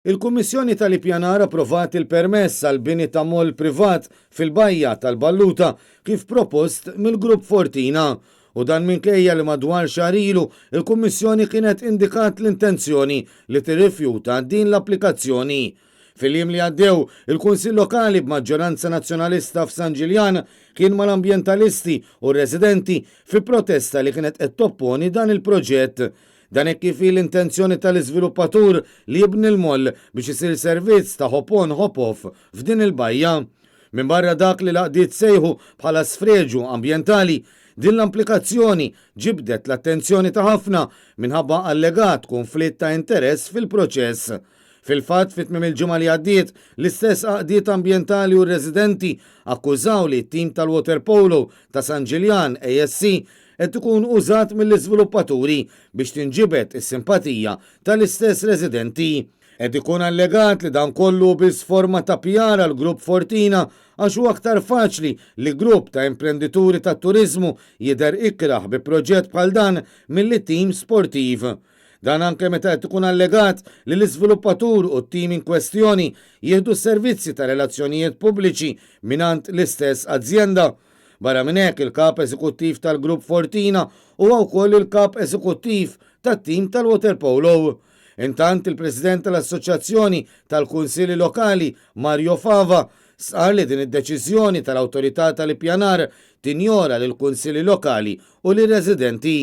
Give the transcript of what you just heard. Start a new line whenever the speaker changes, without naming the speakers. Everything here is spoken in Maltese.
Il-Kummissjoni tal-Ippjanar approvat il-permess għall-bini ta' moll privat fil-Bajja tal-Balluta kif propost mill-Grupp Fortina. U dan minkejja li madwar xahar ilu l-Kummissjoni kienet indikat l-intenzjoni li tirrifjuta din l-applikazzjoni. Fil-jiem li għaddew, il-Kunsill Lokali b'maġġoranza Nazzjonalista f'San Ġiljan kien mal-ambjentalisti u r-residenti fi protesta li kienet qed topponi dan il-proġett. Dan hekk kif hi l-intenzjoni tal-iżviluppatur li jibni l-moll biex isir servizz ta' hop on hop off f'din il-bajja. Minbarra dak li l-għaqdiet sejħu bħala sfreġju ambjentali, din l-amplikazzjoni ġibdet l-attenzjoni ta' ħafna minħabba allegat kunflitt ta' interess fil-proċess. Fil-fatt, fi tmiem il-ġimgħa li għaddiet, l-istess għaqdiet ambjentali u r-residenti akkużaw li t-tim tal-waterpolo ta' San Ġiljan, ASC, qed ikun użat mill-iżviluppaturi biex tinġibed is-simpatija tal-istess residenti. Qed ikun allegat li dan kollu hu biss forma ta' PR għall-Grupp Fortina għax hu aktar faċli li grupp ta' imprendituri tat-turiżmu jidher ikrah bi proġett bħal dan milli tim sportiv. Dan anke meta qed ikun allegat li l-iżviluppatur u t-tim inkwestjoni jieħdu s-servizzi ta' relazzjonijiet pubbliċi mingħand l-istess azjenda. Barra minn hekk, il-Kap Eżekuttiv tal-Grupp Fortina huwa wkoll il-Kap Eżekuttiv tat-tim tal-waterpolo. Intant, il-President tal-Assoċjazzjoni tal-Kunsilli Lokali, Mario Fava, stqarr li din id-deċiżjoni tal-Awtorità tal-Ippjanar tinjora lill-Kunsilli Lokali u lir-residenti.